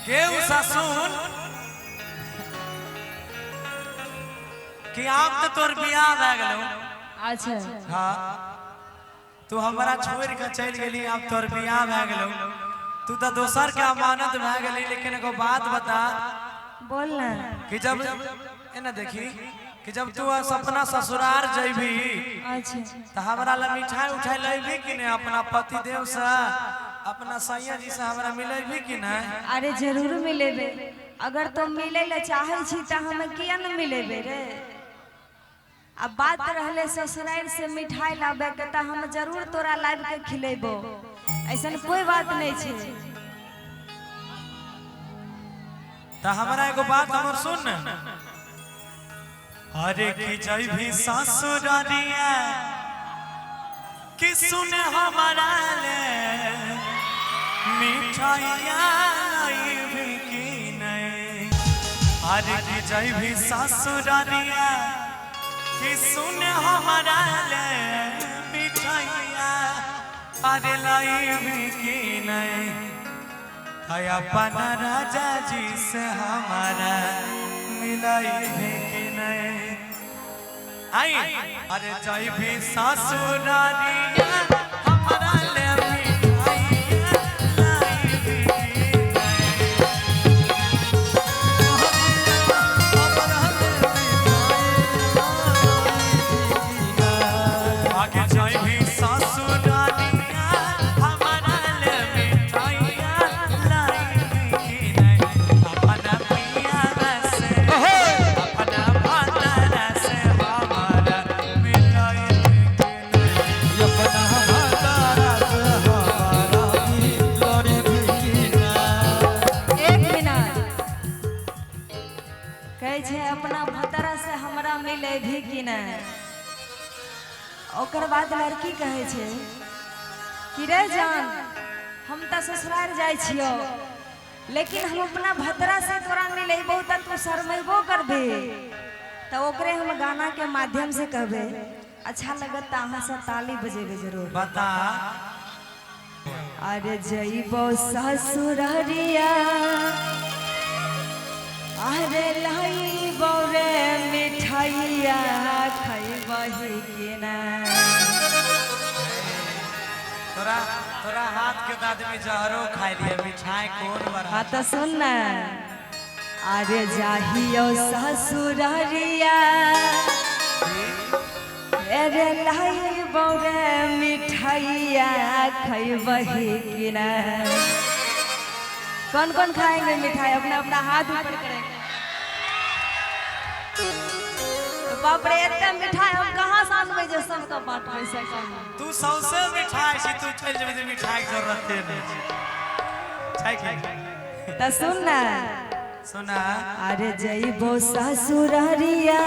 गे उषा सुन कि आब तो तोर बियाह भए गेलौ। अच्छा। हाँ, तू हमरा छोड़ के चल गेली, आब तोर बियाह भए गेलौ, तू तो दोसर के अमानत भए गेली। लेकिन एगो बात बता। बोल ना। कि जब एना देखी कि जब तू अपना ससुराल जैबी अच्छा, तो हमरा ला मिठाई उठाई लेबी कि नहीं? अपना पति देव से, अपना सैया जी से हमरा मिलेबी कि नहीं? अरे जरूर मिलेबे, अगर तुम मिले ला चाहे छी त हम किया न मिलेबे रे। अब बात रहले ससुराल से मिठाई लाबे के, त हम जरूर तोरा लाब के खिलेबो, ऐसन कोई बात नहीं छे। तो हमरा एगो बात हमर सुन। अरे कि जैबी ससुरालिया कि सुन हमारा ले मिठाइया लाइबी कि नहीं? अरे कि जैबी ससुरालिया कि सुन हमारा ले मिठाइया अरे लाइबी कि नहीं? है अपना राजा जी से हमारा मिलाइबी कि नहीं? आई अरे जैबी ससुरालिया हमारा ले मिठाइया लाइबी कि नहीं? आगे जैबी ससुरालिया हमारा ले मिठाइया लाइबी कि नहीं? अपना पिया से, अपना भातारा से हमारा मिलाइबी कि नहीं? अपना भातारा से हमारा मिलाइबी कि नहीं? एक मिनट, कहै छै अपना भतरा से हमरा मिले भी कि नहीं? ओकर बाद लड़की कहै छै कि रे जान, हम तऽ ससुराल जाइ छियौ, लेकिन हम अपना भतरा से तोरा मिलेबो तऽ तू शरमेबो करबे। तऽ ओकरे हम गाना के माध्यम से कहबे, अच्छा लगत तऽ अहाँ सब ताली बजेबे जरूर। बता। अरे जइबो ससुररिया, अरे लइबो रे मिठाइया खइबही कि ना? तोरा तोरा हाथ के तो आदमी जहरो खाइ लिए, मिठाई कौन बड़ा। हाँ तो सुन ना। अरे जाहियो ससुररिया, अरे लइबो रे मिठाइया खइबही कि ना? कौन कौन खाएंगे मिठाई? अपना अपना हाथ ऊपर करेंगे। तो बाप रे, इतना मिठाई हम कहाँ से आनबै जे सबके बांटबै से कहू? तू सौंसे मिठाई छी, तू चलि जेबै तऽ मिठाई के जरूरते नहि छै। छै कि नहि? तो सुन ना। सुना। अरे जइबो ससुररिया,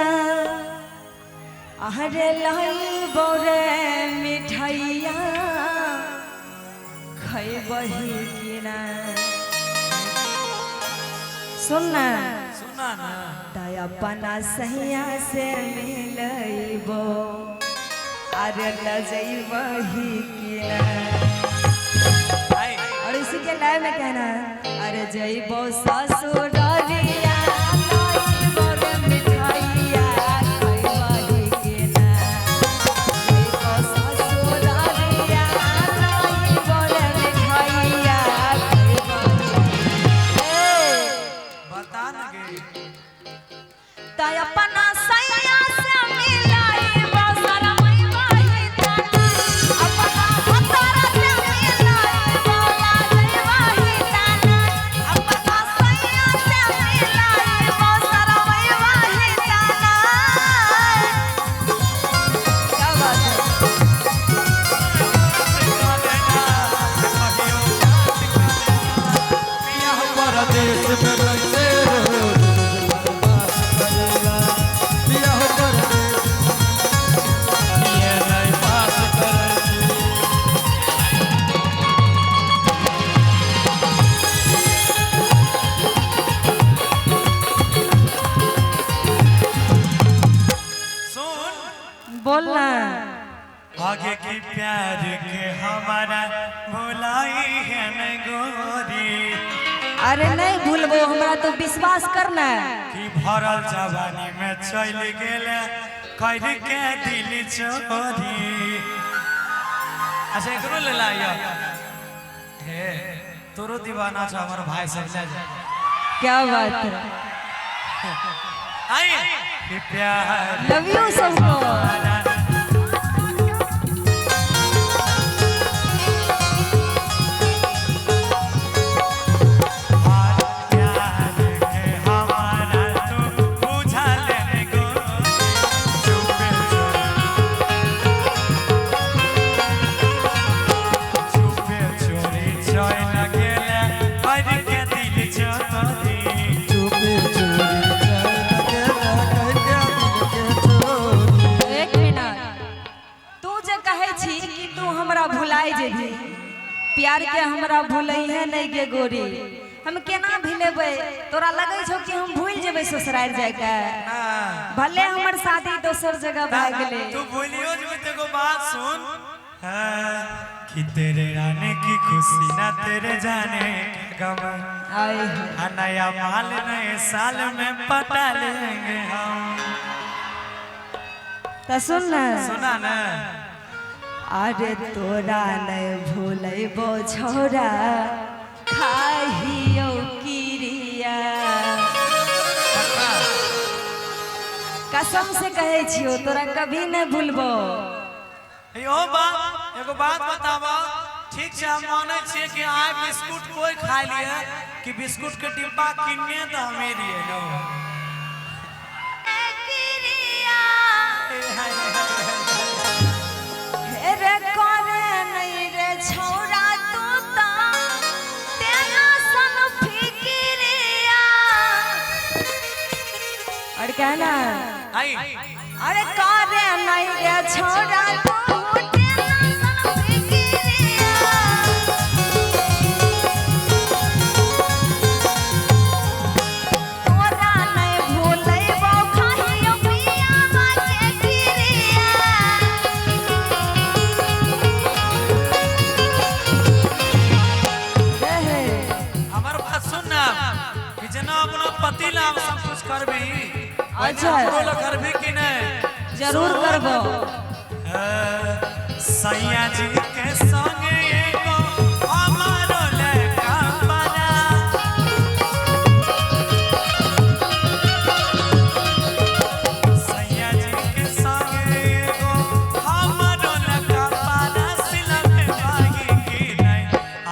अरे लइबो रे मिठाइया खइबही कि ना? सुन ना। सुना ना। त अपना सैया से मिलइबो, अरे लजइबही कि ना? आई और इसी के लय में कहना है, अरे जइबो ससुररिया लइबो रे मिठाइया खइबही कि ना? जइबो ससुररिया लइबो रे मिठाइया खइबही। ए बता न गे। त अपना सैया से मिलाइबो शरमइबही ताना, अपना भतरा से मिलाइबो लाजइबही ताना, अपना सैया से मिलाइबो शरमइबही ताना। क्या बात है। परदेश में कैसे रोज बर्बाद करेला, पिया परदेश ये नहीं पास करे। सुन। बोल ना। आगे की प्यार के हमारा भुलाई है न गोरी। अरे नहीं भूलबो, हमरा तो विश्वास करना। कि भरल जवानी में चल गेले कर के दिल चोरी। अच्छा एकरो ले ला हे, तोरो दीवाना छ हमर भाई सब, ले जा। क्या बात है, आई कि प्यार लव you सबको। प्यार के हमारा तू बुझा ले गो, चुपे चुपे चोरी चल गेले कर के दिल चोरी। चुपे चोरी चल गेला कह के दिल के चोरी। एक मिनट, तू जे कहे छी कि तू हमरा भुलाय जेबही, प्यार के हमरा भुलै है नहीं गे गोरी, हम केना भुलेबै? तोरा लगै छौ कि हम भूल जेबै ससुराल जाके? भले हमर शादी दोसर जगह भए गेलै। तू भूलियो जेबी तो एगो बात सुन, हाँ, कि तेरे आने की खुशी ना तेरे जाने का गम, आए आ नया माल नए साल में पटा लेंगे हम। त सुन ना, सुना ना। अरे तोरा नहीं भूलैबो छौरा, खाहियो किरिया। कसम से कहे छियो तोरा कभी नहीं भूलबो। यो बात एगो बात बताबा, ठीक छै हम मानै छियै कि आइ बिस्कुट कोई खा लिए कि बिस्कुट के डिब्बा किनने तऽ हमे दिए नो। रे करे नहीं रे छौरा तू ता तेना सन फिकिरिया। और कहना आई अरे करे नहीं रे छौरा तू तेना सन फिकिरिया। तोरा नहीं भूलैबो खाहियो पियावा के किरिया। हमर बात सुन ना, कि जेना अपना पति ला सब कुछ करबी, अच्छा। हमरो ला करबी कि नहीं? जरूर करबो। सैया जी के संग एगो हमारो लड़का बना, सैया जी के संग एगो हमारो लड़का बना, सिलबे बागी की नहीं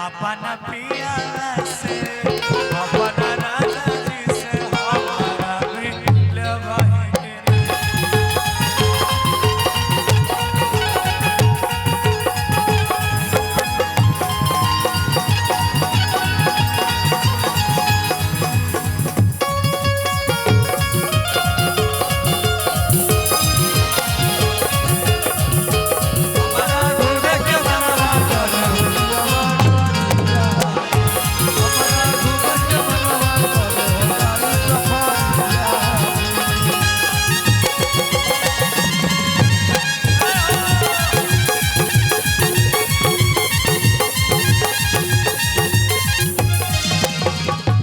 अपन पिया से, अपन राजा जी से हमारा मिलबही की नहीं। हमारा घूमे के मनवा करे हमारा घूमे के मनवा करे हमारा सफारिया।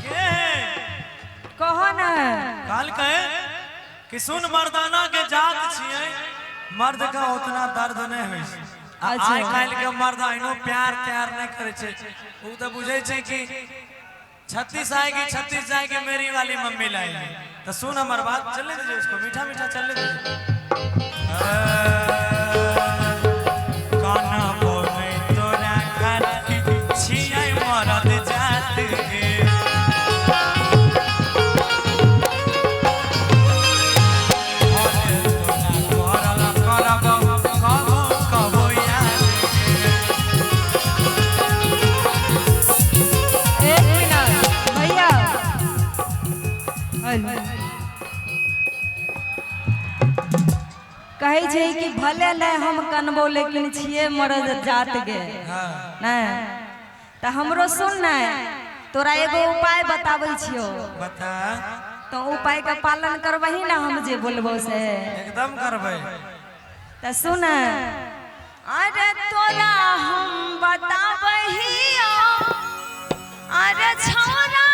के कहो ना। काल कहे कि सुन मर्दाना के जात छियै, मर्द का उतना दर्द नहीं होइ छै। आ अच्छा। आइ काल्हि के मर्द अहिनो प्यार त्यार नहीं करै छै, उ तऽ बुझै छै कि 36 आएगी 36 जाएगी मेरी वाली मम्मी लाएगी। तो सुन हमर बात, चलने दीजिए उसको, मीठा मीठा चलने दीजिए। काना बोले तोरा खाती छियै मरद जात के, एक मिनट भैया, हेलो। कहै छै कि भले नहीं हम कनबो लेकिन छियै मरद जात गे नहीं तऽ हमरो सुन ने, तोरा एगो उपाय बताबै छियौ। बता। तो उपाय के पालन करबही ना हम जे बोलबो से? एकदम करबै। तऽ सुन, अरे तोरा हम बताबहियो, अरे छौरा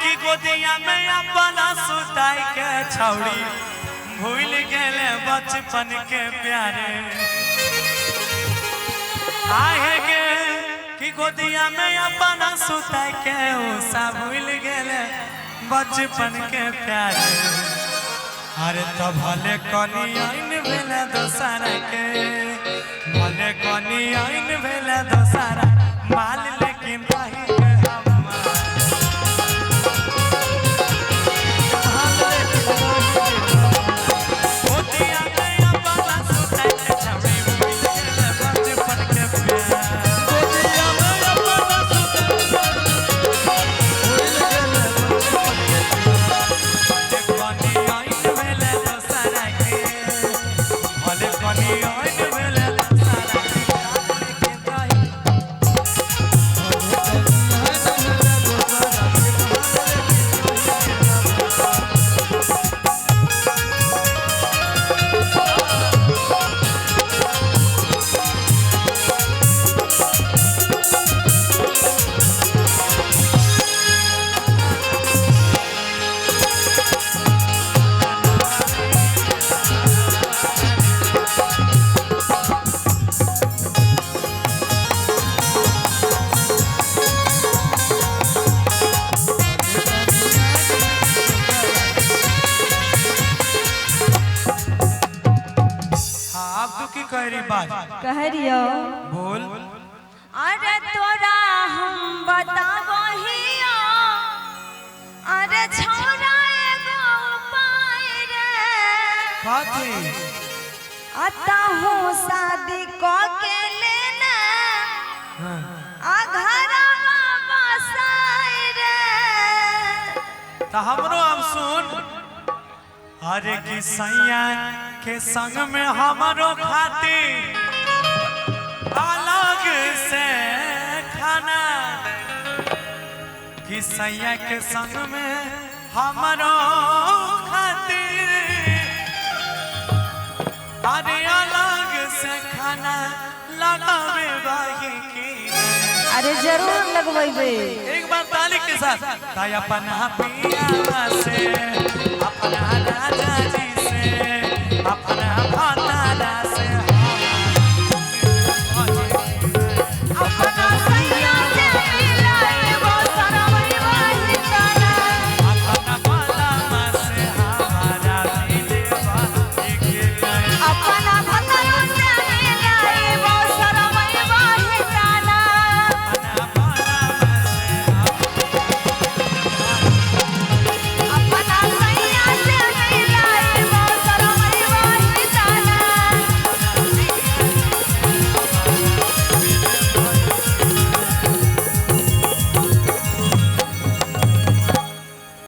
की गोदिया में अपना सुताई के छौड़ी भूल गेले बचपन के प्यारे। आहे के की गोदिया में अपना सुताई के उषा भूल गेले बचपन के प्यारे। अरे तो भले कनी आइन भेले दोसरा के, भले कनी आइन भेले दोसरा माल लेकिन रही के हमार। गोदिया में अपना सुताई के छौड़ी भूल गेले बचपन के प्यार। गोदिया में अपना सुताई भूल गेले बचपन के प्यार। भले कनी आइन भेले दोसरा के, भले कनी आइन भेले दोसरा के, माल लेकिन रही। हाँ, अब तू की कह रही बात कह रहियो। बोल। अरे तोरा हम बताबहियो, अरे छौड़ा एगो उपाय रे। कथी? अता हूँ शादी क के लेना आ घरवा बसाय रे। तो हमरो अब सुन। अरे की सैया के संग में हमरो खाती अलग से खाना, कि सैया के संग में हमरो खाती अरे अलग से खाना लगावे बाही की। अरे जरूर लगवेबे। एक बार ताली के साथ। ताई अपना पिया से, अपना राजा जी से, अपना